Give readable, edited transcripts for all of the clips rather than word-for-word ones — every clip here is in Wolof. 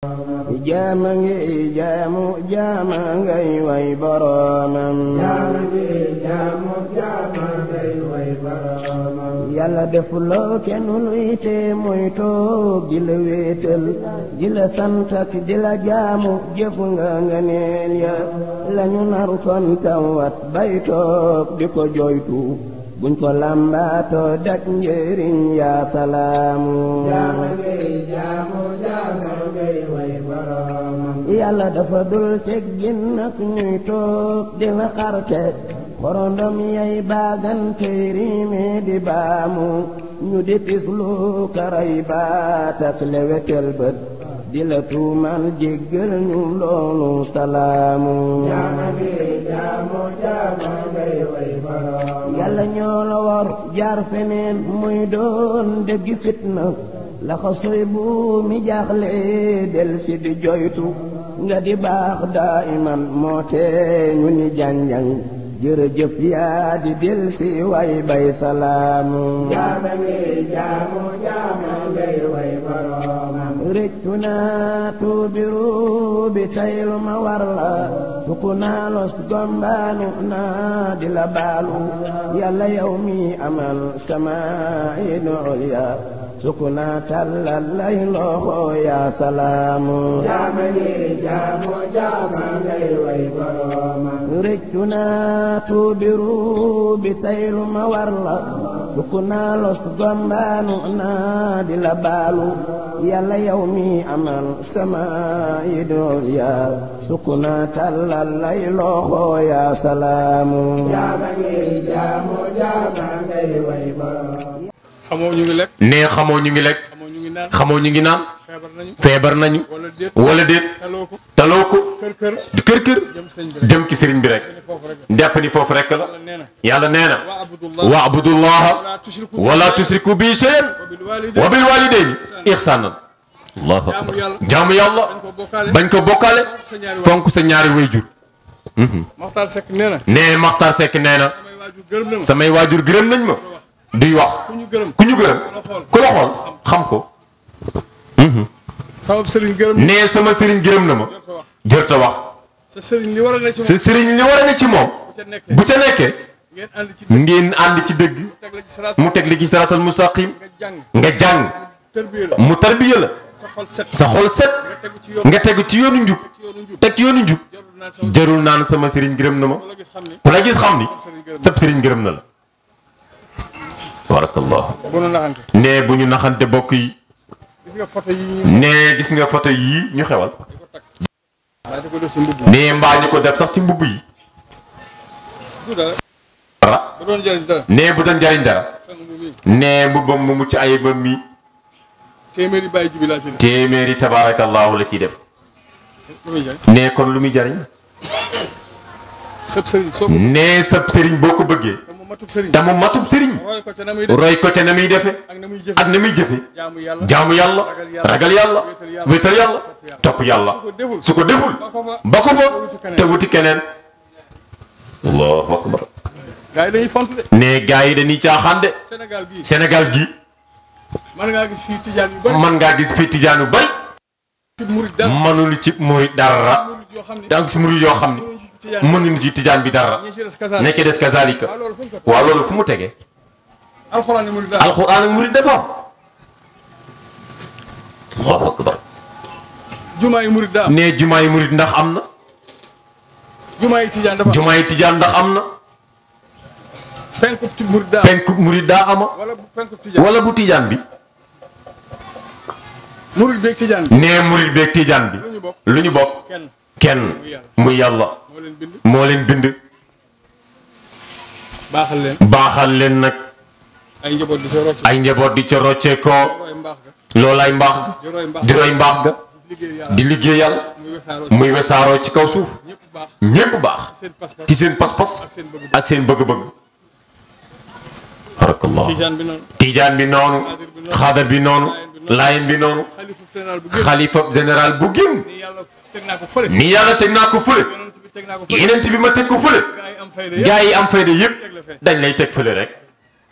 jaama ngi jaamu jaama ngay way boroomam. jaama ngi jaamu jaama ngay way boroomam. yàlla defuloo kenn luy tee muy toog di la wéetal di la sant ak di la jaamu jëfu nga neen ya lañu nar kon tawat bay toog di ko jooytu buñ ko làmbaatoo dak njëriñ yaa salaamu. jaama ngi jaamu jaama ngay way boroomam. yàlla dafa dul teggin nag ñuy toog di la xarte xorondom yay baagante riime di baamu ñu di tislu karay baat ak lewetel bët di la tuumal jéggal ñu loolu salaamu. jaama ngi jaamu jaama ngay way boroomam. yàlla ñoo la war jaar feneen muy doon dëgg fitna laxa soy bu mi jaaxle del si di joytu nga di baax daa iman moo tee ñu ni janjang jërëjëf yaa di del si way bay salaamu. jaama ngi jaamu jaama ngay way boroomam. rëccu naa tuubiru bi taylu ma war la fukk naa los gombaanu naa di la baalu yàlla yow mi amal sama inu ulya sukk naa tàllal lay loxo yaa salaamu. jaama ngi jaamu jaama ngay way boroomam. rëccu naa tuubiru bi taylu ma war la fukk naa los gombaanu naa di la baalu yàlla yow mi amal sama idol yaa sukk naa tàllal lay loxo yaa salaamu. jaama ngi jaamu jaama ngay way boroomam. xamoo ñu ngi lekk. nee xamoo ñu ngi lekk. xamoo ñu ngi naan. xamoo ñu ngi naan. feebar nañu. feebar nañu. wala déet. taloo ko. kër kër. jëm ci sëriñ bi rek. jàpp ni foofu rek la. yàlla nee na. wa abudullaha wala tusriku bi shay'an wa bil walidayni ihsanan. allahu akbar jaamu yàlla. bañ ko bokkaale. fonk sa ñaari wayjur. Maxtaar Seck nee na. nee Maxtaar Seck nee na. samay waajur gërëm nañ ma. duy wax ku ñu gërëm ku la xool xam ko. sama sëriñ gërëm nee sama sëriñ gërëm na ma. jërta wax. sa sëriñ li war a ne ci moom. sa sëriñ li war a ne ci moom. bu ca nekkee. ngeen ànd ci dëgg. mu teg li ci siraatal mustaqim. nga jàng. mu tarbiya la. sa xol set. nga tegu ci yoonu njub. teg ci yoonu njub. jarul naan sama sëriñ gërëm na ma. ku la gis xam ni sab sëriñ gërëm na la. barakallahu. nee bu ñu naxante bokk yi. nee gis nga photo yii ñu xewal. nee mbaa ñu ko def sax ci mbubb yi. dara. nee bu doon jariñ dara. nee mbubbam mu mucc ayibam mi. téeméeri tabarakallahu la ciy def. nee kon lu muy jariñ. nee sab sëriñ boo ko bëggee. te mu matub sëriñ. roy ko ca na muy defe ak na muy jëfe. jaamu yàlla ragal yàlla wéetal yàlla topp yàlla. su ko deful ba ko fa te wuti keneen. allahu akbar. nee gaa yi dañuy caaxaan de. Sénégal gii. man ngaa gis fii tijaan yu bari. mënul ci murit dara. daa gis murit yoo xam ni. mënuñu ci tijaan bi dara. nekk des kazalika. waaw loolu fu mu tege. alxuraan ak murid dafa am. allahu akbar. jumaay murid daa am. nee jumaay murid ndax am na. jumaay tijaan dafa am. jumaay tijaan ndax am na. penkub murid daa am. penkub murid daa ama. wala bu tijaan bi. murid beeg tijaan bi. nee murid beeg tijaan bi. lu ñu bokk. kenn muy yàlla. moo leen bind. baaxal leen nag. ay njaboot di ca rocce ko. loolaay mbaax ga. di roy mbaax ga. di liggéey yàlla. muy wesaaroo ci kaw suuf. ñépp baax. ci seen pas-pas. ak seen bëgg-bëgg. barakallah. tijaan bi noonu. xaadar bi noonu. laayen bi noonu. xalifa général bu gën. ni yàlla teg naa ko fële. yeneen bi ma teg ko fële. gaa yi am fayda yëpp dañ lay teg fële rek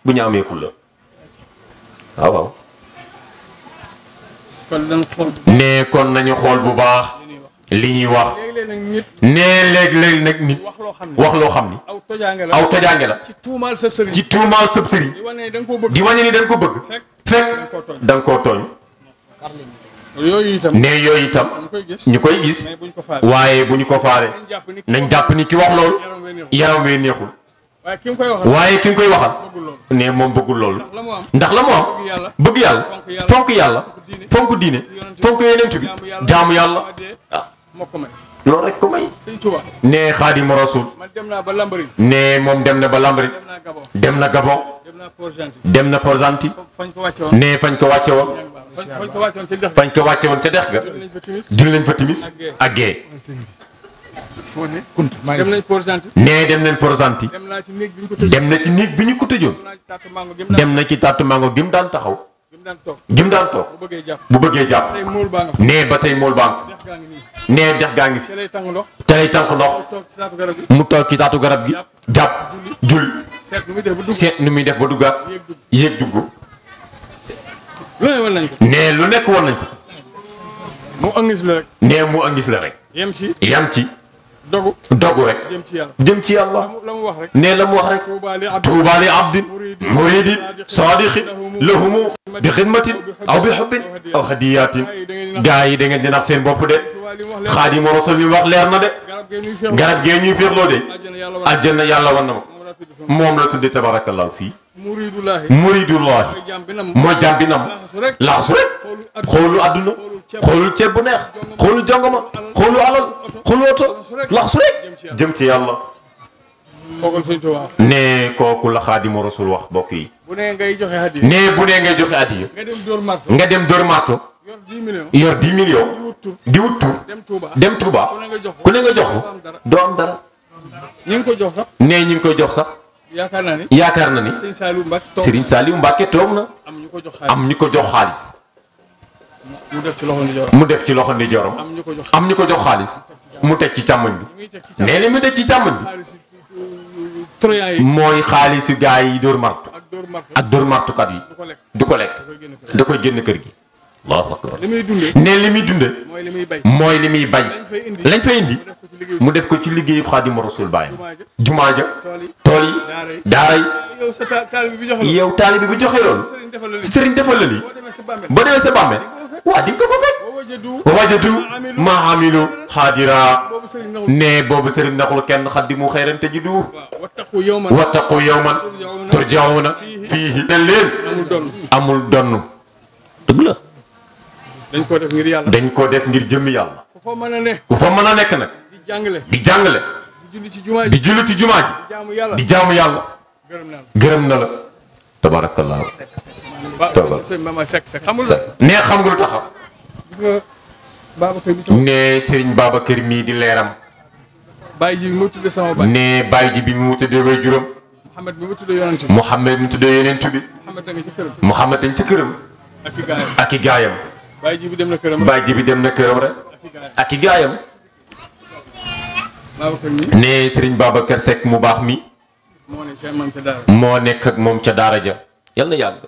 bu ñu amee fulla waaw waaw. ne kon nañu xool bu baax li ñuy wax. ne léeg-léeg nag nit wax loo xam ni aw tojaange la ci tuumaal sëb sëriñ di wane ni da nga ko bëgg fekk da nga koo tooñ. ne yooyu itam ñu koy gis waaye bu ñu ko faale nañ jàpp ni ki wax loolu yaram wee neexul waaye ki nga koy waxal ne moom bëggul loolu ndax la mu am bëgg yàlla fonk yàlla fonk diine fonk yonent bi jaamu yàlla ah loolu rek ko may. ne Xaadimu Rasuul ne moom dem na ba Lambaréné dem na Gabon dem na Port-Gentil ne fañ ko wàcce woon ca dex ga julli nañ fa timis ak gee. ne dem nañ Port-Gentil dem na ci néeg bi ñu ko tëjoon dem na ci tàtt mango gi mu daan taxaw gi mu daan toog bu bëggee jàpp ne ba tey mool baa ngi fi ne dex gaa ngi fi te lay tànk ndox mu toog ci taatu garab gi jàpp julli seet nu muy def ba duggaat yéeg dugg ne lu nekk woon nañ ko ne mu angis la rek yam ci dogu rek jëm ci yàlla ne la mu wax rek tuuba li abdin muridin sadiqin lahumu bi xidmatin aw bi xubbin aw hadiyatin gaa yi da ngeen di nax seen bopp de Xaadimu Rasuul li wax leer na de garab gee ñuy féexloo de àjjana yàlla wan na ma moom la tudde tabarakallahu fii muridullahi mooy jàm bi nam laxasu rek xoolu àdduna xoolul ceeb bu neex xoolu jongoma xoolu alal xoolu oto laxasu rek jëm ci yàlla ne kooku la Xaadimu Rasuul wax bokk yi ne bu nee ngay joxe addiya nga dem dóor marto yor 10 millions di wut tur dem Touba ku ne nga jox ko doo am dara ne ñi ngi koy jox sax yaakaar na ni Serigne Saliou Mbacke toog na am ñu ko jox xaalis mu def ci loxo ndeyjooram am ñu ko jox xaalis mu teg ci càmmoñ bi nee na mu teg ci càmmoñ bi mooy xaalisu gaa yi dóor martu ak dóor martukat yi du ko lekk da koy génn kër gi. Allahu akbar ne li muy dunde mooy li muy bañ lañ fay indi mu def ko ci liggéeyu Xaadimu Rasuul bàyyi jumaa ja tool yi daara yi yow taalibe bi joxe loolu sëriñ defal la lii boo demee sa bàmmeel waa di nga ko fa fekk wa wajadu maa amilu xaadira ne boobu sëriñ naxul kenn xaddimu xayran tajidu wattaqu yawman turja'una fiihi ne leen amul donn dëgg la dañ ko def ngir jëmmi yàlla ku fa mën a nekk nag di jàngale di julli ci jumaa ji di jaamu yàlla gërëm na la tabarakallah ne xam nga lu taxaw ne Serigne Babacar mii di leeram ne baay ji bi mu tuddee way juróom Muhammad mu tuddee yonent bi Muhammad dañ ci këram ak i gaayam baay ji bi dem na këram rek ak i gaayam ne Serigne Babacar Seck mu baax mi moo nekk ak moom ca daara ja yal na yàgg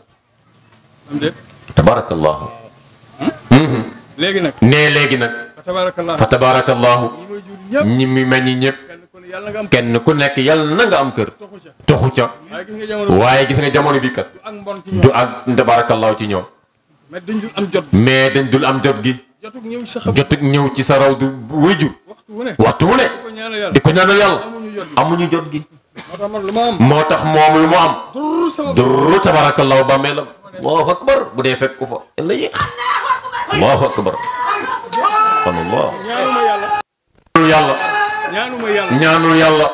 tabarakallahu ne léegi nag fa tabarakallahu ñi mi mel ni ñëpp kenn ku nekk yàlla na nga am kër toxu ca waaye gis nga jamono bi kat du ak tabarakallahu ci ñoom mais dañ dul am jot gi jotug ñëw ci sa raw du wéjur waxtu wu ne di ko ñaanal yàlla amuñu jot gi moo tax moom lu mu am duru tabarakallahu bàmmeelam allahu akbar bu dee fekk ko fa la yéex allahu akbar subhanallah ñaanul yàlla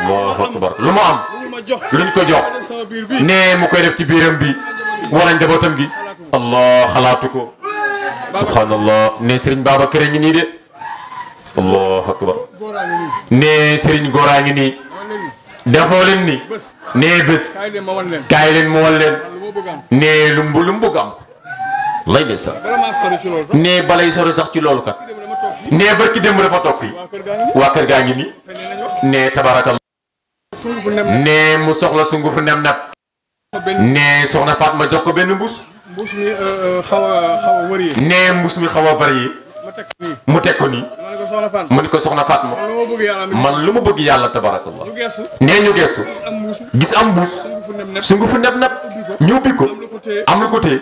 allahu akbar lu mu am luñ ko jox ne mu koy def ci biiram bi wala njabootam gi allah xalaatu ko subhanallah ne Serigne Babacar ngi nii de allahu akbar ne Serigne Gora ngi nii defoo leen ni ne bés kaay leen ma wan leen ne lu mu bëgg am lay de sax ne balay sori sax ci loolu kat ne barki démb dafa toog fii waa kër gaa ngi nii ne tabarakal ne mu soxla sungufu nem nap ne soxna Fatma jox ko benn mbuus mbuus mi xaw a wëree. nee mbuus mi xaw a bari. mu teg ko nii. mu ni ko soxna Fatma. man lu ma bëgg yàlla tabarakallah. nee ñu gestu. gis am mbuus. sungu fu neb neb. ñu ubbi ko. am lu ko téye.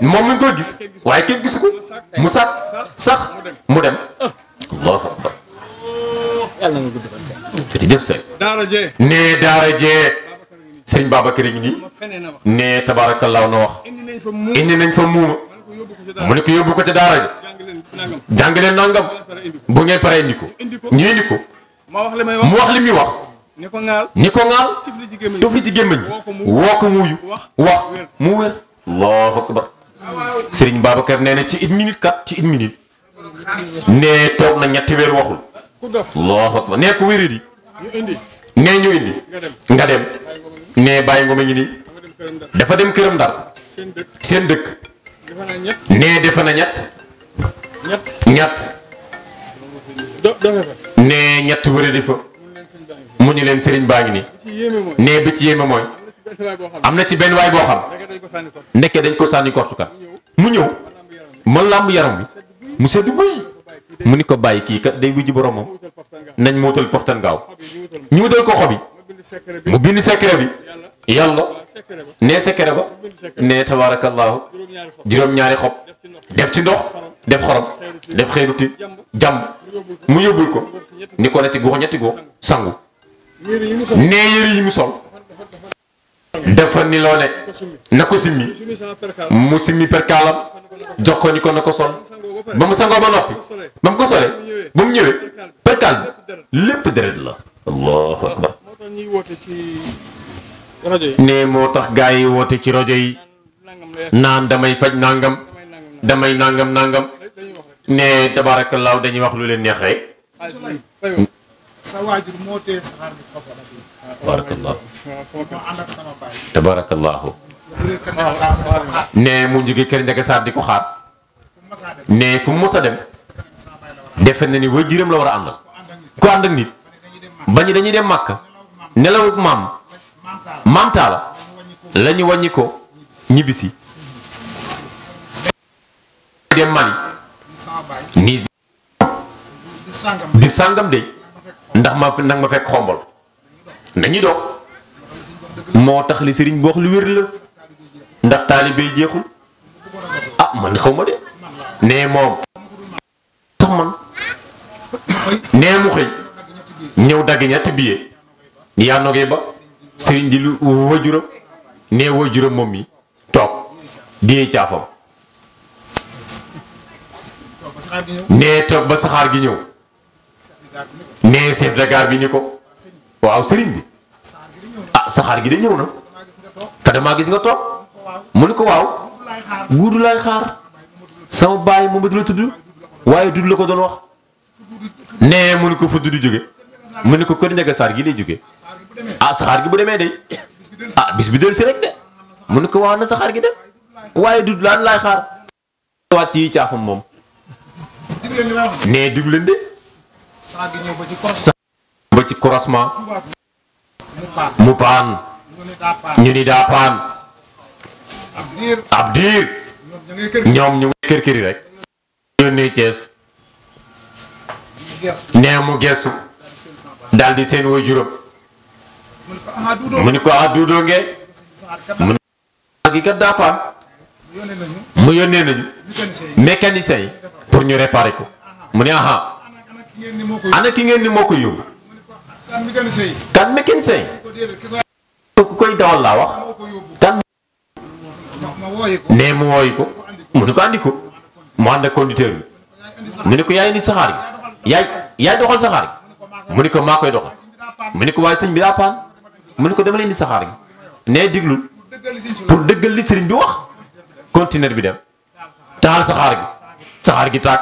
moom mi ngi koy gis. waaye kenn gisu ko. mu sax mu dem. allahu akbar. yàlla nga gudd fan Seck. jërëjëf Seck. daara jee. nee daara jee. sëriñ Babacar ngi nii. nee tabarakallah na wax. indi nañ fa muuma. mu ne ko yóbbu ko ca daara ji. jàng leen nangam. bu ngeen paree indi ko. ñu indi ko. mu wax li muy wax. ni ko ŋaal. tufli ci gémmiñ woo ko muuyu. wax mu wér. allahu akbar. sëriñ Babacar nee na ci une minute kat ci une minute. nee toog na ñetti weer waxul. allahu akbar nee ko wéri di. nee ñu indi. nga dem. nee bàyyi ngoma ngi nii. dafa dem këram Ndar. seen dëkk. nee defe na ñett. nee ñett wëre di fa. mu ñu leen sëriñ baa ngi nii. nee bi ci yéeme mooy. am na ci benn waay boo xam. nekkee dañ ko sànni kortukat. mu ñëw. ma làmb yaram bi. mu seddu guy. mu ni ko bàyyi kii kat day wujji boromam. nañ mu wutal poftan gaaw. ñu wutal ko xob yi. mu bind secret bi. yàlla. nee secret ba. nee tabaarakallaahu. juróom-ñaari xob. def ci ndox. def xorom. def xeeruti. jàmm. mu yóbbul ko. ni ko ñetti góox ñetti góox. sangu. nee yëri yi mu sol. dafa ni loo ne. na ko simmi. mu simmi perkaalam. jox ko ni ko na ko sol. ba mu sangoo ba noppi. ba mu ko solee. ba mu ñëwee. perkaal bi lépp deret la. allahu akbar. nee moo tax gaa yi woote ci rajo yi. naan damay faj nangam. damay nangam. nee tabaarakallaahu dañuy wax lu leen neex rek. sa waajur moo tee saxaar bi tabaarakallaahu. moo ànd ak sama baay. tabaarakallaahu. nee mu jóge kër Ndiaga Sarr di ko xaar. nee fu mu mos a dem. defe na ni waajuram la war a àndal. ku ànd ak nit. bañu dañuy dem Màkka. nelawuk maam taala. la ñu wàññi ko ñibbisi. dem Mali. nii di sàngam de. ndax nag ma fekk xombol. nañu dox. moo tax li sëriñ bi wax lu wér la. ndax taalibe jeexul. ah man xaw ma de. nee moom. sax man. nee mu xëy. ñëw dagg ñetti billet. yaa nogee ba. sëriñ ji lu wajuram. nee wajuram moom mi. toog. diyee caafam. nee toog ba saxaar gi ñëw. nee chef de gare bi ni ko. waaw sëriñ bi. ah saxaar gi de ñëw na. te damaa gis nga toog. mu ni ko waaw. guudu laay xaar. sama baay moom la tudd. waaye dudd la ko doon wax. nee mu ni ko fu dudd jóge. mu ni ko kër Ndiaga Sarr gi lay jóge. ah saxaar gi bu demee de. ah bis bi del si rek de. mu ni ko waaw na saxaar gi dem. waaye dudd laan laay xaar. waat yi caafam moom. nee diggu leen de. ba ci croisement. mu paan. ñu ni daa paan. ab diir. ñoom ñu ngi kër këri rek. yónnee Cees. nee mu gestu. daal di seen waajuram. mu ni ko ah duudoo ngee. mu ni gi kat daa paan. mu yónnee nañu. mécanicien yi. pour ñu réparer ko. mu ne aha. ana ki ngeen ni moo ko yóbbu. kan mécanicien yi. ku koy dawal laa wax. kan. nee mu wooyi ko. mu ni ko andi ko. mu ànd ak conducteur bi. mu ni ko yaay indi saxaar gi. yaay doxal saxaar gi. mu ni ko maa koy doxal. mu ni ko waaye sëñ bi daa paan. mu ni ko dama leen indi saxaar gi. nee diglul. pour dëggal li sëriñ bi wax. conteneur bi dem. taal saxaar gi. saxaar gi tàkk.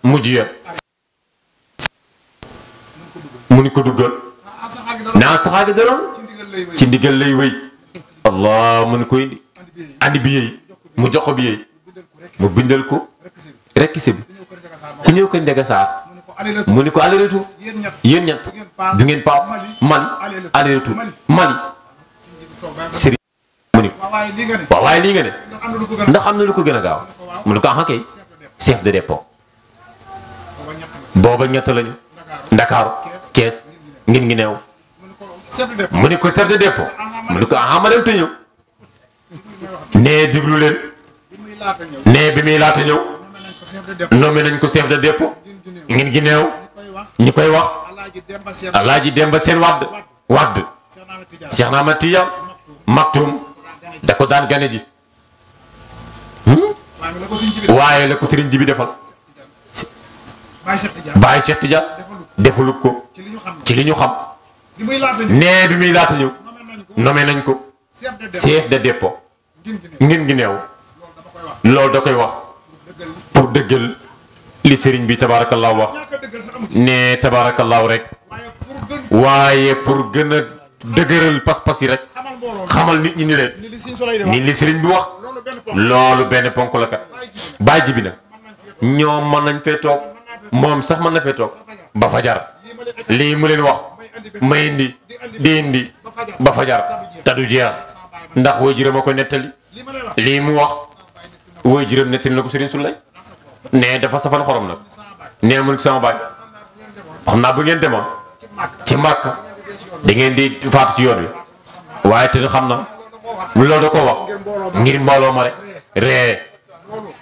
mujj ya. mu ni ko duggal. naa saxaar gi daroon. ci ndigal lay wéy. allah mu ni ko indi. andi bi yéey. mu jox ko bi yéey. mu bindal ko. rekkise bi. ku ñëw kër Ndiaga Sarr. mu ni ko aller retour. yéen ñett. du ngeen paas. Mali. aller retour. Mali. sëriñ mu ni ko. waaw waaye lii nga ne. ndax am na lu ko gën a gaaw mu ne ko ah kay chef de dépôt booba ñett lañu Ndakaaru Kees ngin ngi neew mu ne ko chef de dépôt mu ne ko ah ma dem te ñëw nee diglu leen nee bi muy laata ñëw nommé nañ ko chef de dépôt ngin gi neew ñu koy wax Alaaji Demba Seen Wàdd Cheikh na Ahmad Tijaan Maktum da ko daan gane ji waaye la ko sëriñ ji bi defal Baye Cheikh Tidiane defalu ko ci li ñu xam nee bi muy laata ñëw nommé nañ ko chef de dépôt ngin gi neew loolu da koy wax pour dëggal li sëriñ bi tabaarakallaahu wax ne tabaarakallaahu rek waaye pour gën a dëgëral pas-pas yi rek xamal nit ñi ni leen ni li sëriñ bi wax loolu benn ponk la kat Baay ji bi nag ñoom mën nañ fee toog moom sax mën na fee toog ba fajar lii mu leen wax ma indi di indi ba fajar te du jeex ndax way juróom a ko nettali lii mu wax way juróom nettali na ko sëriñ Sulay ne dafa safan xorom nag nee mun sama baay xam naa bu ngeen demoon ci màkk da ngeen di faatu ci yoon wi waaye te xam na loolu da ko wax ngir mbooloo ma rek ree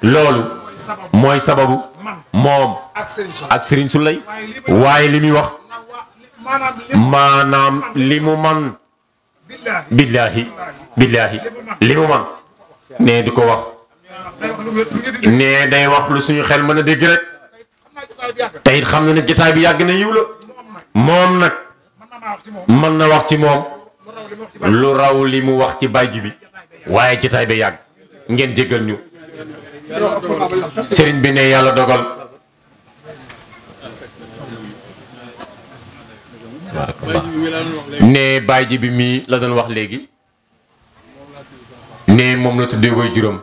loolu mooy sababu moom ak Serigne Sulay waaye li muy wax maanaam li mu man billaahi li mu man ne di ko wax ne day wax lu suñu xel mën a dégg rek te it xam na ne jotaay bi yàgg na yiw la moom nag mën na wax ci moom lu raw li mu wax ci baay ji bi waaye jotaay bi yàgg ngeen jéggal ñu sëriñ bi ne yàlla dogal ne baay ji bi mii la doon wax léegi ne moom la tuddee koy juróom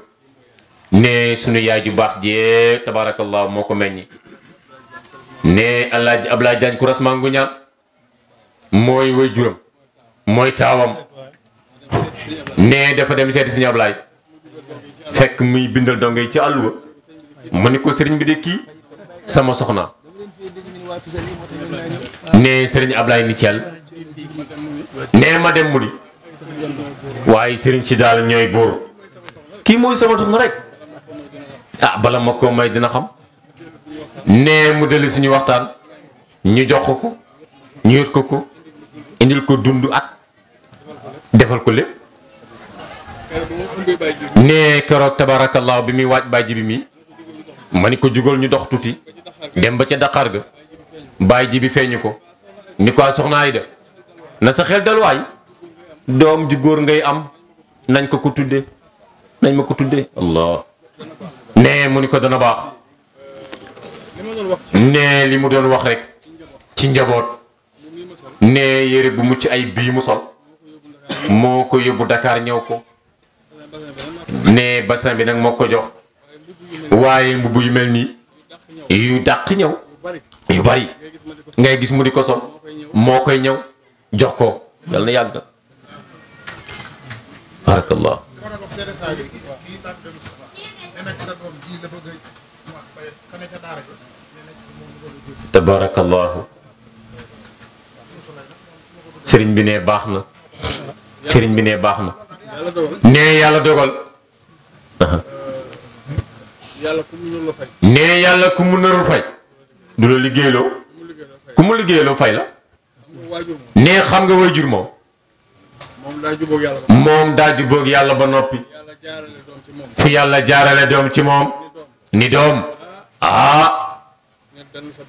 ne sunu yaay ju baax jee tabaarakallah moo ko meññi ne Alaaji Ablaye Jaañ ku rasmaa ngu ñaan mooy way juróom mooy taawam ne dafa dem seeti Sëriñ Ablaye fekk muy bindal dongay ci àlluwa mu ne ko sëriñ bi de kii sama soxna ne Sëriñ Ablaye ni ceel ne ma dem mu di waaye sëriñ si daal ñooy buur kii mooy sama soxna rek ah bala ma ko may dina xam ne mu dellu suñu waxtaan ñu jox ko ñu yot ko indil ko dund at defal ko lépp ne keroog tabaarakallaahu bi muy waaj baay ji bi mi ma ni ko jugal ñu dox tuuti dem ba ca Dakar ga baay ji bi feeñu ko ni ko soxna Ayda na sa xel dal waay doom ju góor ngay am nañ ko tudde nañ ma ko tudde allah ne mu ni ko dana baax ne li mu doon wax rek ci njaboot ne yére bu mucc ay bii mu sol moo ko yóbbu Dakar ñëw ko ne basan bi nag moo ko jox waaye mbubb yu mel nii yu dàq ñëw yu bari ngay gis mu di ko sol moo koy ñëw jox ko yal na yàgg barakallah tabarakallahu sëriñ bi ne baax na sëriñ bi ne baax na ne yàlla dogal ne yàlla ku mu narul fay du la liggéeyloo ku mu liggéeyloo fay la ne xam nga waajur moom daa jubóog yàlla ba noppi fu yàlla jaarale doom ci moom ni doom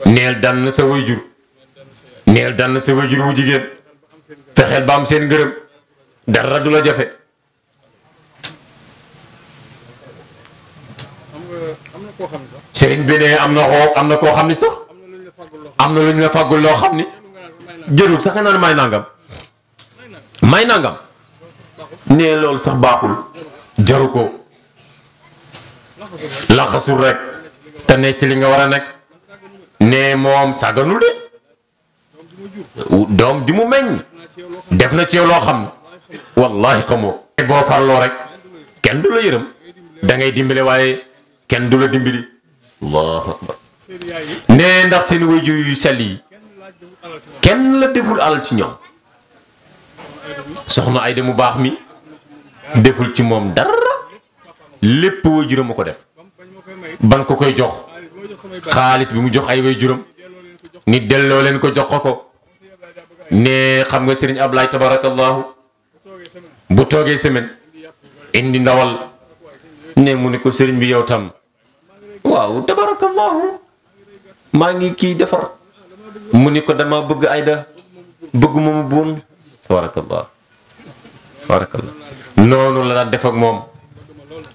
neel dann sa waajur neel dann sa waajur wu jigéen fexeel ba am seen ngërëm dara du la jafe sëriñ bi ne am na koo xam ni sax am na lu ñu la fàggul loo xam ni jërul sax nga naan may nangam ne loolu sax baaxul jaru ko laxasul rek te ne ci li nga war a nekk ne moom sàgganul de doom ji mu meññ def na ci yow loo xam ne wallahi xamoo boo farloo rek kenn du la yërëm da ngay dimbale waaye kenn du la dimbali. allahu akbar. nee ndax seen waajur yu sell yi kenn la deful alal ci ñoom. soxna Ayda mu baax mi deful ci moom dara lépp waajuram a ko def. ban ko koy jox xaalis bi mu jox ay waajuram nit delloo leen ko jox ko. ne xam nga Serigne Ablaye tabarakallahu bu toogee semaine indi ndawal ne mu ne ko Serigne bi yow tam waaw tabarakallahu maa ngi kii defar mu ni ko dama bëgg Ayda bëgg moomu buun tabarakallahu tabarakallahu noonu la daan def ak moom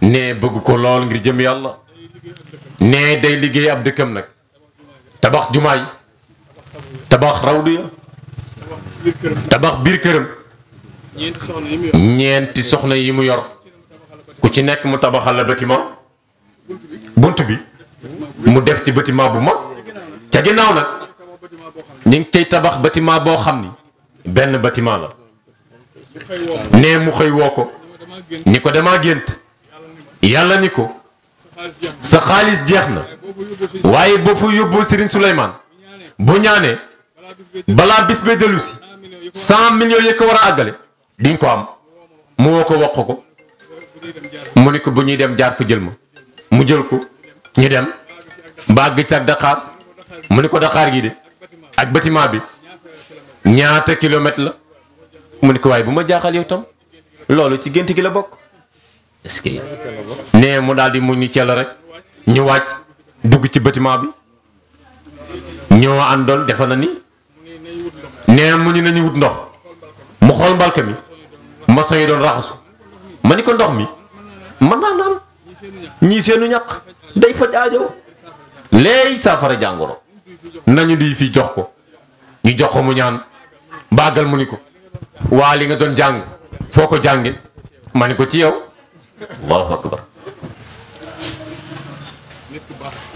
ne bëgg ko lool ngir jëm yàlla. ne day liggéey ab dëkkam nag tabax jumaay tabax rawdu ya tabax biir këram ñeenti soxna yi mu yor ku ci nekk mu tabaxal la bâtiment bunt bi mu def ci bâtiment bu mag ca ginnaaw nag ñu ngi cay tabax bâtiment boo xam ni benn bâtiment la. ne mu xëy woo ko ni ko damaa gént yàlla ni ko sa xaalis jeex na waaye boo fa yóbboo Serigne Souleymane bu ñaanee balaa bis bee dellu si 100 millions yi ko war a àggale diñ ko am. mu woo ko wax ko mu ni ko bu ñuy dem jaar fa jël ma mu jël ko ñu dem ba àgg ci ak Dakar mu ni ko Dakar gi de ak bâtiment bi ñaata kilomètre la mu ni ko waaye bu ma jaaxal yow tam loolu ci gént gi la bokk. est-ce que nee mu daal di muñ ni cell rek ñu wàcc dugg ci bâtiment bi ñoo àndoon defa na ni nee mu ñu nañu wut ndox mu xool mbalka mi maçon yi doon raxasu ma ni ko ndox mi mën naa naan ñii seenu ñaq day faj aajo léey saafara jàngoro nañu di fi jox ko ñu jox ko mu ñaan bàggal mu ni ko waa li nga doon jàng foo ko jànge ma ni ko ci yow. allahu akbar.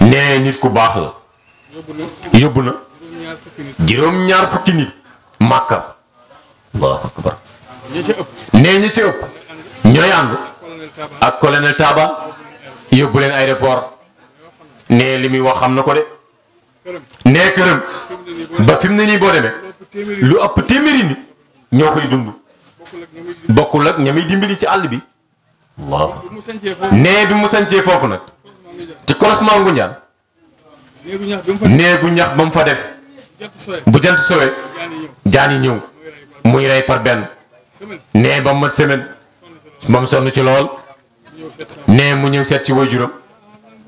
nee nit ku baax la yóbbu na juróom-ñaar fukki nit màkka. allahu akbar. nee ñi ci ëpp ñooy ànd ak colonel Taba yóbbu leen aéroport. nee li muy wax xam na ko de. nee këram ba fi mu ne nii boo demee lu ëpp téeméeri nit ñoo koy dund bokkul ak ña muy dimbali ci àll bi. waaw nee bi mu sañcee foofu nag ci croisement Ngoundiane néegu ñax ba mu fa def bu jant sowe jaan yi ñëw muy rey par benn. nee ba mu mat semaine ba mu sonn ci lool nee mu ñëw seet si waajuram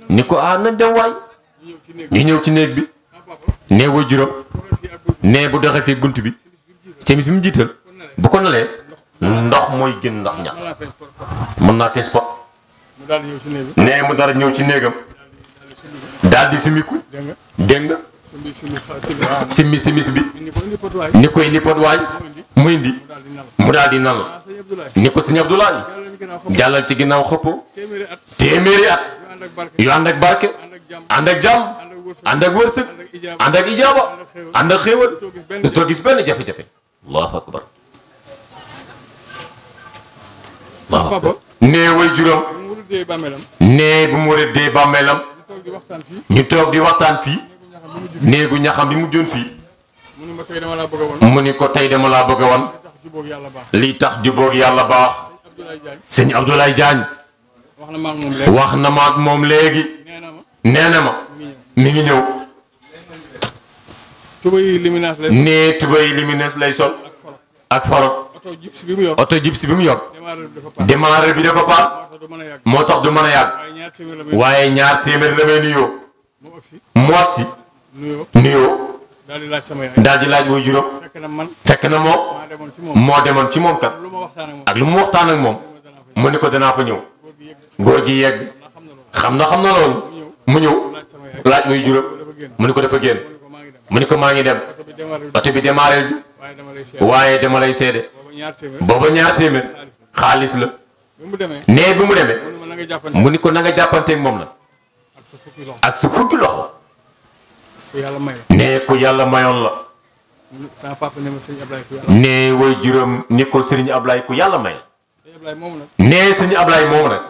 ni ko nañ dem waay ñu ñëw ci néeg bi nee waajuram nee bu doxee fii gunt bi semis bi mu jiital bu ko nalee ndox mooy gën ndax ñax mën naa fees pot. nee mu dara ñëw ci néegam daal di simiku dégg nga simis bi ni koy indi pot waay mu indi mu daal di nal ni ko sëñ Abdoulaye jàllal ci ginnaaw xëppoo téeméeri at yu ànd ak barke ànd ak jàmm ànd ak wërsëg ànd ak ijaaba ànd ak xéewal du too gis benn jafe-jafe. allahu akbar. waaw nee way juróom nee bu mu rëddee bàmmeelam ñu toog di waxtaan fii néegu ñaxam bi mu joon fii mu ni ko tey dama laa bëgg a wan lii tax jubóog yàlla baax. sëñ Abdoulaye Diagne wax na ma ak moom léegi nee na ma mi ngi ñëw. nee tubay liminaas lay sol ak forot. oto gypsy bi mu yor démarreur bi dafa paan moo tax du mën a yàgg waaye ñaar téeméer la may nuyoo mu agsi nuyoo daal di laaj waajuram fekk na moom moo demoon ci moom kat ak lu mu waxtaan ak moom mu ni ko danaa fa ñëw góor gi yegg xam na loolu mu ñëw laaj waajuram mu ni ko dafa génn mu ni ko maa ngi dem oto bi démarreur bi waaye dama lay seede booba ñaar téeméer xaalis la. nee bi mu demee mu ni ko na nga jàppanteeg moom nag ak sa fukki loxo. nee ku yàlla mayoon la. nee way juróom ni ko Serigne Ablaye ku yàlla may. nee Serigne Ablaye moomu nag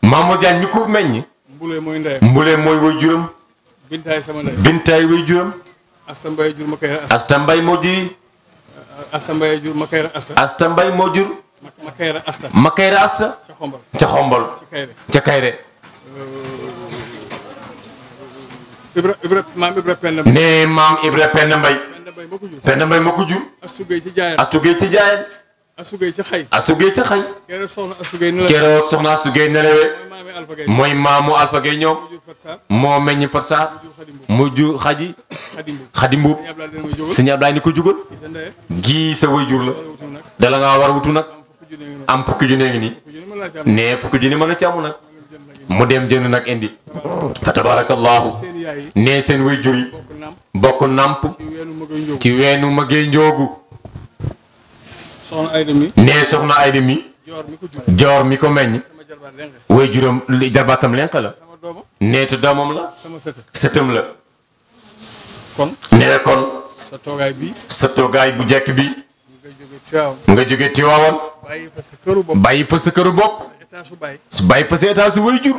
Mamour Diagne mi ko meññ. Mbule mooy ndeyam. Mbule mooy way juram. Bintaay sama ndey. Bintaay way juram. Asta Mbaye jur ma kayra asta. Asta Mbaye moo juri. Asta Mbaye jur ma kayra asta. Asta Mbaye moo jur. ma kayra asta. ma kayra asta. ca xombal. ca xombal. ca kayre. maam Ibra Penda Mbaye. nee maam Ibra Penda Mbaye. Penda Mbaye moo ko jur. Astu Gueye ci jaayeen. Astu Gueye ci jaayeen. Astu Gueye ci xay. Astu Gueye ci xay. keroog soxna Astu Gueye nelewe. keroog soxna Astu Gueye nelewe. mooy maamu Alpha Gueye ñoom. moo meññ Fat Sarr. mu jur xaji. xadi mbuub. sëñ Ablaye ni ko jugal. gii sa way jur la. dala ngaa war a wutu nag. am fukki junne ngi nii. nee fukki junne mën a càmm nag. mu dem jënd nag indi. fa tabarakallahu. nee seen way jur yi. bokk namp. ci weenu magee njoogu. nee soxna Ayda mi. joor mi ko meññ. way juram li jarbaatam lenq la. nee te doomam la. sëtam la. nee kon. sa toogaay bu jekk bi. nga jóge Tiwaawan. bàyyi fa sa këru bopp. bàyyi fa sa état su way jur.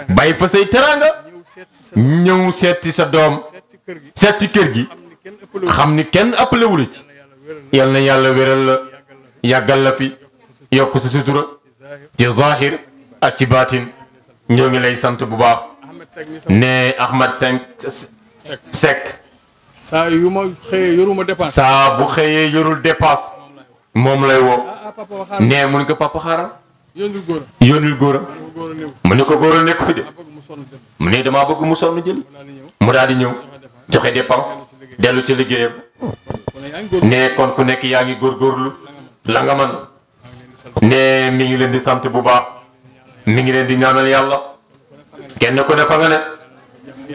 bàyyi fa say teraanga. ñëw seeti sa doom. seet ci kër gi. xam ni kenn ëppalewu la ci. yal na yàlla wéral la. yàggal la fi. yokk sa sutura. ci zahir ak ci baatin. ñoo ngi lay sant bu baax. ne Ahmed Seck. saa yu ma xëyee yoruma dépense. saa bu xëyee yorul dépense. moom lay woo. nee mun ko papa xaaral. yónnil góora. mu ne ko góora nekk fi de. mu ne damaa bëgg mu sonn jëli. mu daal di ñëw joxe dépense. dellu ci liggéeyam. nee kon ku nekk yaa ngi góorgóorlu. la nga man nee mi ngi leen di sant bu baax. mi ngi leen di ñaanal yàlla. kenn ku ne fa nga ne.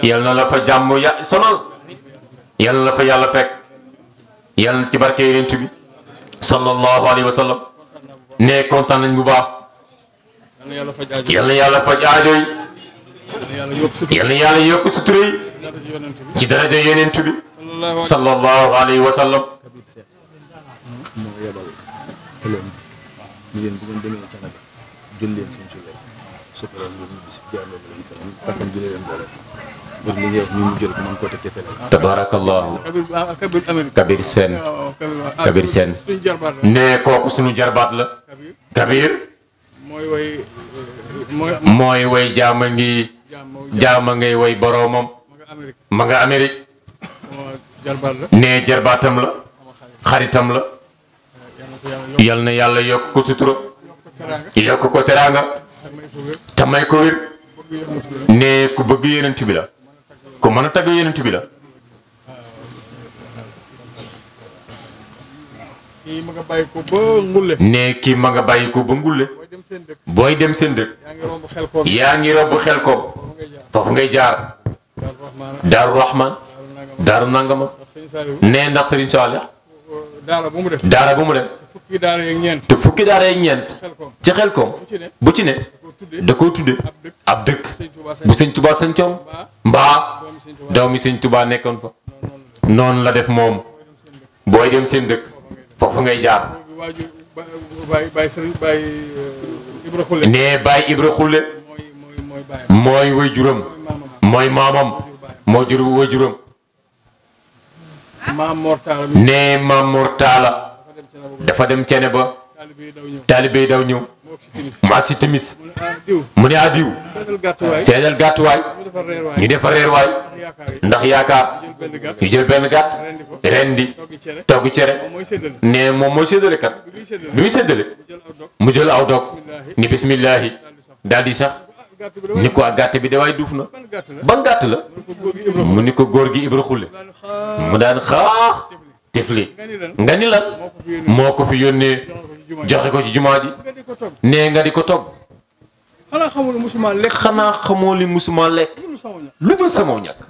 yal na la fa jàmm ya sonal. yal na la fa yàlla fekk. yal na ci barke yonent bi. sallallahu alayhi wa sallam. nee kontaan nañ bu baax. yal na yàlla faj aajo yi. yal na yàlla yokk sutura yi. ci daraja yonent bi. sallallahu alayhi wa sallam. tabarakallahu. Kabir Sène. Kabir Sène. nee kooku suñu jarbaat la. Kabir. mooy way jaama ngi. jaama ngay way boroomam. ma nga Amérique. nee jarbaatam la. xaritam la. yal na yàlla yokk ko sutura. yokk ko teraanga. te may ko wér. nee ku bëgg yenent bi la. ku mën a tagg yenent bi la. nee kii ma nga bàyyi ko ba Ngulle. booy dem seen dëkk. yaa ngi romb xel koom. foofu ngay jaar. Daaru Rahman. Daaru Nangama. nee ndax Serigne Saliou. daara bu mu dem. te fukki daara yeeg ñeent. ci xel koom. bu ci ne. da koo tudde ab dëkk. bu sëñ Tuubaa sëñ coom. mbaa doomi sëñ Tuubaa nekkoon fa. noonu la def moom. booy dem seen dëkk. foofu ngay jaar. nee Baye Ibra Xulle. mooy way juram. mooy maamam. moo jur way juram. nee Maam Mor Talla. dafa dem cene ba. taalibe yi daw ñëw. mu ak si timis. mu ne diw. seedal gàttuwaay. ñu defar reer waay. ndax yaakaar. ñu jël benn gàtt. rendi togg cere. nee moom mooy séddale kat. bi muy séddale. mu jël aw dog. ni bismillahi. daal di sax. ni ko ak gàtt bi de waay duuf na. ban gàtt la. mu ni ko góor gi Ibra Xulle. mu daan xaax. tifli nga ni lan. moo ko fi yónnee. joxe ko ci jumaa ji. nee nga di ko togg. xanaa xamoo li musuma lekk. lu dul sama ñàkk.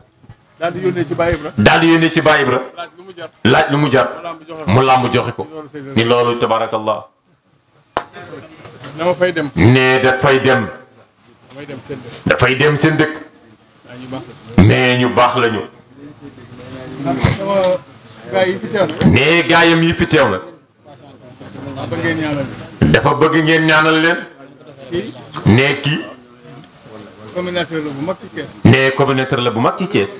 daal di yónnee ci Baye Ibra. laaj lu mu jar. mu làmb joxe ko. ni loolu tabarakallah. nee dafay dem. dafay dem seen dëkk. mais ñu baax lañu. nee gaayam yi fi teew na. dafa bëgg ngeen ñaanal leen. nee kii communicateur la bu mag ci Thiès. nee communicateur la bu mag ci Thiès.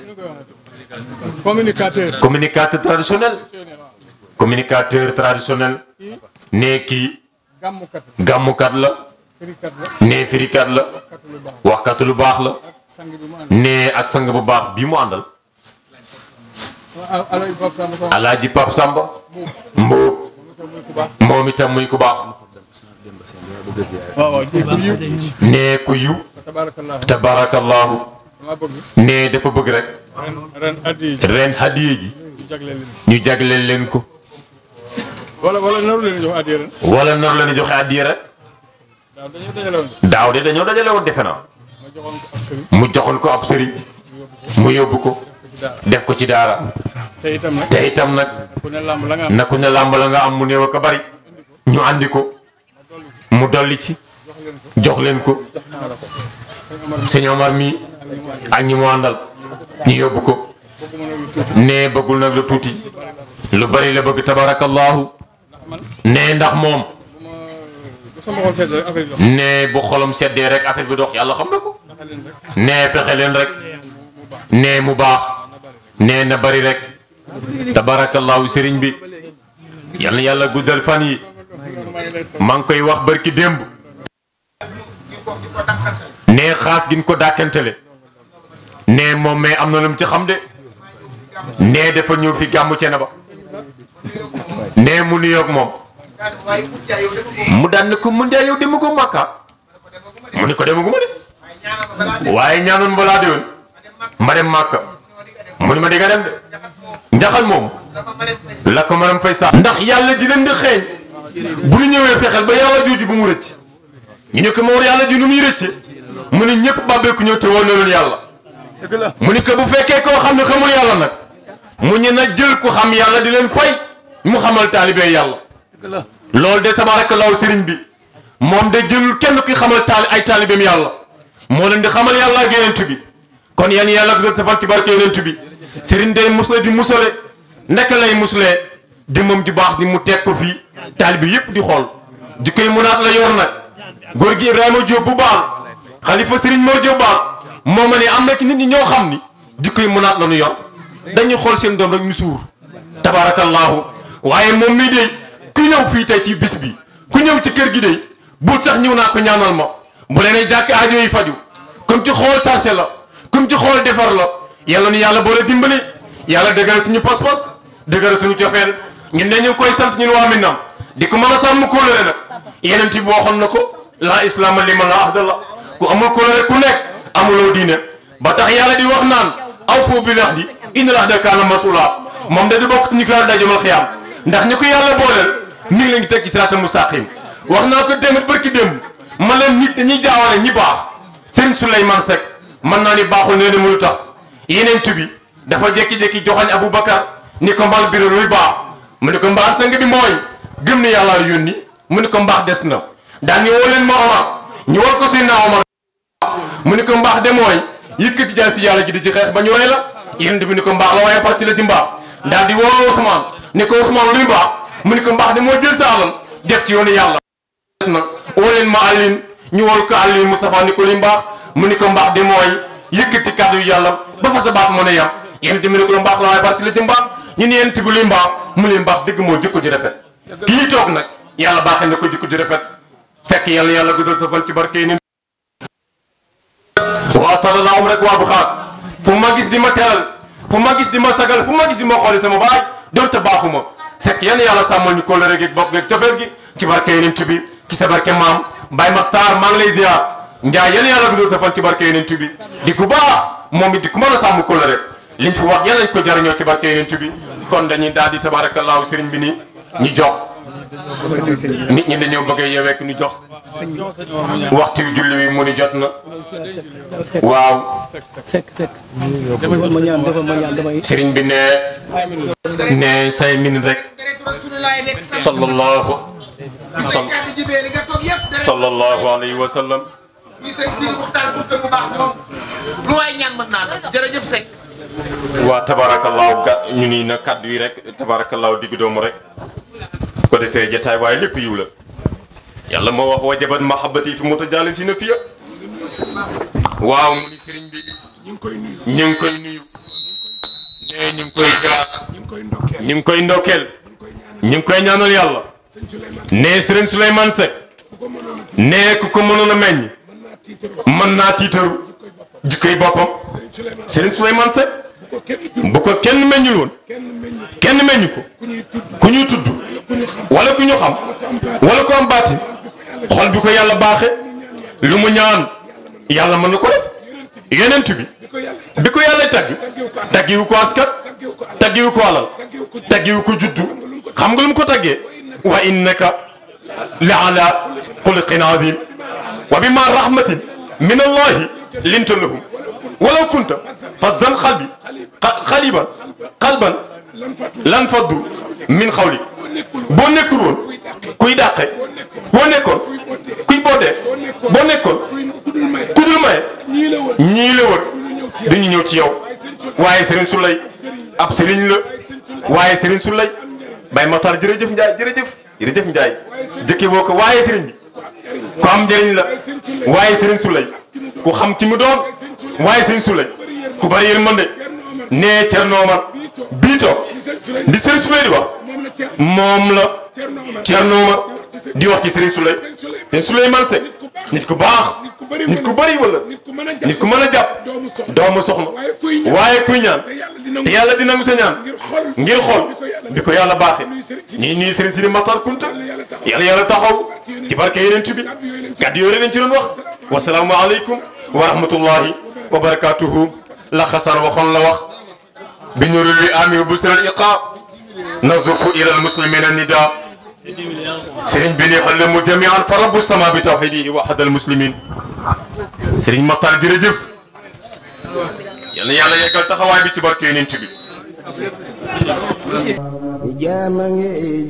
communicateur. communicateur traditionnel. communicateur traditionnel. nee kii gàmmukat. gàmmukat la. firikat la. nee firikat la. waxkatu lu baax la. sang bi mu ànd. nee ak sang bu baax bii mu àndal. Alaaji Pape Samba. Mbuub. moom itam muy ku baax. waaw nee ku yiw. tabaarakallaahu. nee dafa bëgg rek. ren hadiye ji. ñu jagleel leen ko. wala naru leen jox hadiye ren. wala naru leen joxe hadiye rek. daaw de dañoo dajale woon defe naa. mu joxoon ko ab sëriñ. mu yóbbu ko. def ko ci daara. te itam nag. na ku ne làmb la nga am mu néew ak a bari. ñu andi ko. mu dolli ci. jox leen ko. sëñ Omar mii. ak ñi mu àndal. ñu yóbbu ko. nee bëggul nag lu tuuti. lu bari la bëgg tabarakallahu. nee ndax moom. nee bu xolam seddee rek affaire bi dox yàlla xam na ko. nee fexe leen rek. nee mu baax. nee na bari rek. tabarakallahu sëriñ bi. yal na yàlla guddal fan yi. maa ngi koy wax barki démb. nee xaas gi ñu ko dàkkantele. nee moom mais am na lu mu ci xam de. nee dafa ñëw fi gàmmu cene ba. nee mu nuyoog moom. mu daan ne ko mun dee yow demagu Makka. mu ni ko demagu ma de. waaye ñaanoon balaa déwén. ma dem Makka. mu ni ma di nga dem de. njaxal moom. la ko maram fay saa. ndax yàlla ji leen di xeeñ. bu ñu ñëwee fexeel ba yàlla jooju bu mu rëcc. ñu ne ko moo yàlla ji nu muy rëcce. mu ni ñëpp bàbbeeku ñëw te woon na leen yàlla. mu ni ko bu fekkee koo xam ne xamul yàlla nag. mu ñu na jël ku xam yàlla di leen fay. mu xamal taalibee yàlla. loolu de tabaarakallaahu sëriñ bi. moom de jëlul kenn ki xamal ay taalibeem yàlla. moo leen di xamal yàlla ak yonent bi. kon yan yàlla bu doon defal ci barke yonent bi. sëriñ day musle di musale. naka lay muslee. di moom ju baax di mu teg ko fii. taalibe yëpp di xool. di koy munaat la yor nag. góor gi Ibrahima Diop bu baax. xalifa sëriñ Mor Diop baax. moo ma ne am na ci nit ñi ñoo xam ni. di koy munaat la ñu yor. dañuy xool seen doom rek ñu suur. tabaarakallaahu waaye moom mii de ku ñëw fii tey ci bis bi. ku ñëw ci kër gi de bu sax ñëw naa ko ñaanal ma. bu leen jàkk aajo yi faju comme ci xool sarse la. comme ci xool defar la. yàlla ni yàlla boole dimbali. yàlla dëggal suñu pas-pas. dëggal suñu cofeel. ñun de ñu ngi koy sant ñun waa Minam. di ko mën a sàmm kóolóore nag. yeneen bi waxoon na ko. laa islaama liman laa ahda ku amul kóolóore ku nekk. amuloo diine. ba tax yàlla di wax naan. aw foo bi lax di. innal ahda kaana mas'uula. moom de di bokk ci ñi ko yàlla dajamal xiyaam. ndax ñi ko yàlla booleel. mi ngi leen di teg ci siraatal mustaqim. wax naa ko tamit barki démb. ma leen nit dañuy jaawale ñi baax. Serigne Souleymane Seck. mën naa ni baaxul nee na mu lu tax. yeneen bi dafa jékki-jékki joxañ Aboubacar. ni ko mbal biro luy baax. mu ne ko mbaax sang bi mooy. gëm ni yàlla yónni. mu ne ko mbaax des na. daan ñu woo leen ma Omar. ñu war ko Seydina Omar. mu ne ko mbaax de mooy. yëkkati jaay si yàlla ji di ci xeex ba ñu rey la. yeneen bi ni ko mbaax la waaye parti la ci mbaax. daal di woo Ousmane. ni ko Ousmane luy mbaax. mu ne ko mbaax de moo jël sa alal. def ci yoonu yàlla. des na woo leen ma Aline. ñu wol ko Aline Moustapha ni ko luy mbaax. mu ni ko mbaax de mooy. yëkkati kàddu yu yàlla. ba fa sa baat mën a yam. yeneen bi ni ko mbaax la waaye parti la ci mbaax. ñu ne yéen tigu luy mbaax. mu ne mbaax dëgg moo jikko ji rafet. kii toog nag. yàlla baaxee na ko jikko ji rafet. fekk yàlla guddal sa fan ci barke yi. waa tala la am rek waa bu xaar. fu ma gis di ma teral. fu ma gis di ma sagal fu ma gis di ma xooli sama baay. donte baaxuma. sekk yàlla sàmmal ñu kóllëre gi bopp geeg cofeel gi. ci barke yonent bi. ci sa barke maam. Baye Makhtar maa ngi lay ziar. Ndiaye yàlla guddal sa fan ci barke yonent bi. di ku baax. moom it di ku mën a sàmm kóllëre. liñ fi wax yàlla nañ ko jariñoo ci barke yonent bi. kon dañuy daal di tabaarakallaahu sëriñ bi nii. ñu jox. nit ñi dañoo bëgg a yeweek ñu jox. waxtu yu julli wi mu ni jot na. waaw. sëriñ bi ne 5 minutes rek. sallallahu alayhi wa sallam. waa tabaarakallaahu ñu nii na kaddu yi rek tabaarakallaahu diggu doomu rek. ko defee jotaay waaye lépp yiw la. yàlla moo wax wajabat mahabbati fi mutajalisina fiya waaw mu ni sëriñ bi ñu ngi koy nuyu nee ñu ngi koy jaar ñu ngi koy ndokkeel ñu ngi koy ñaanal yàlla nee sëriñ Souleymane Seck nee ku ko mënoon a meññ mën naa tiitaru jikkoy boppam sëriñ Souleymane Seck bu ko kenn meññul woon kenn meññu ko ku ñuy tudd wala ku ñu xam wala ku am baati xol bi ko yàlla baaxe lu mu ñaan yàlla mën na ko def yonent bi ko yàlla tagg taggiwu ko askan taggiwu ko alal taggiwu ko juddu xam nga lu mu ko taggee wa innaka la ala xuluqin azim wa bima rahmatin min allahi linta lahum walaw kunta fazzan qalban lan faddu min xawli boo nekkul woon kuy dàqe boo nekkoon kuy boodee boo nekkoon ku dul maye ñii la wër duñu ñëw ci yow waaye Serigne Souleye ab Serigne la waaye Serigne Souleye Baye Matar jërëjëf Ndiaye jërëjëf Ndiaye jëkke boo ko waaye Serigne bi ku am njëriñ la waaye Serigne Souleye ku xam ci mu doon waaye Serigne Souleye ku bari yërmande nee Thierno Omar bii toog di Serigne Souleye di wax moom la Thierno Omar di wax ci Serigne Souleye te Souleymane Seck nit ku baax nit ku bari wala nit ku mën a jàpp doomu soxna waaye kuy ñaan te yàlla di nangu sa ñaan ngir xol bi ko yàlla baaxee ñii nuyu Serigne Sidi Matar Kunta yàlla taxaw ci barke yeneen bi gàddu yore nañ ci doon wax wasalaamu aleykum wa rahmatullahi wa barakatuhu la xasaan waxoon la wax bi ñu ruwi ami busral iqa nazufu ila al muslimina nida Serigne bi ne allamu jamian fa rabbu sama bi tawhidihi wahada al muslimin Serigne Matar jërëjëf yal na yàlla yeggal taxawaay bi ci barke yeneen bi jaama ngi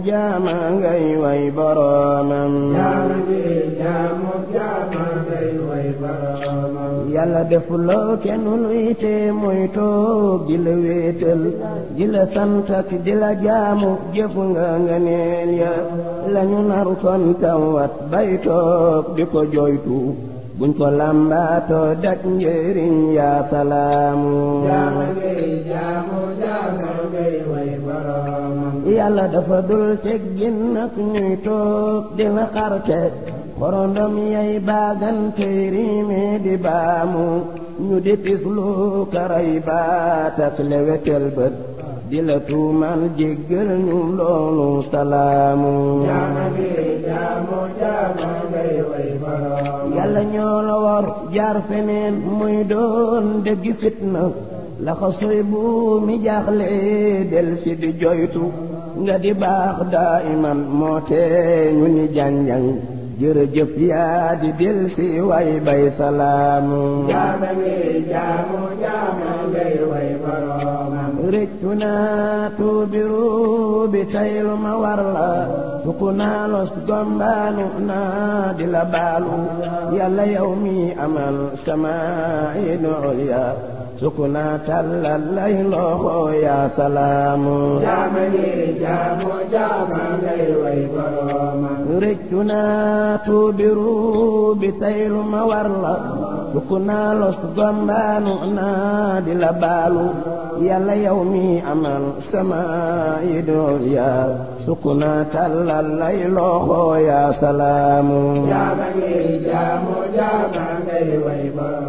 jaama ngay way boromam yàlla defuloo kenn luy te muy toog di la wéetal di la sant ak di la jaamu jëfu nga neen ya lañu nar kon tawat bay toog di ko joytu buñ ko lambaato dak njëriñ yaa salaamu yàlla dafa dul teggin nag ñuy toog di la xarte xorondom yay baagante riime di baamu ñu di tislu karay baat ak lewetel bët di la tuumal jéggal ñu loolu salaamu yàlla ñoo la war jaar feneen muy doon dëgg fitna laxa soy bu mi jaaxle del si di joytu nga di baax daa iman moo tee ñu ni janjang jërëjëf yaa di del si way bay salaamu jaama ngay way boroomam rëccu naa tuubiru bi taylu ma war la sukku naa los gombaanu naa di la baalu yàlla yow mi amal sama inu ulya sukku naa tàllal lay loxo yaa salaamu jaama ngay way boroomam rëccu naa tuubiru bi taylu ma war la sukku naa los gombaanu naa di la baalu yàlla yow mi amal sama idol yaa sukku naa tàllal lay loxo yaa salaamu jaama ngay way boroomam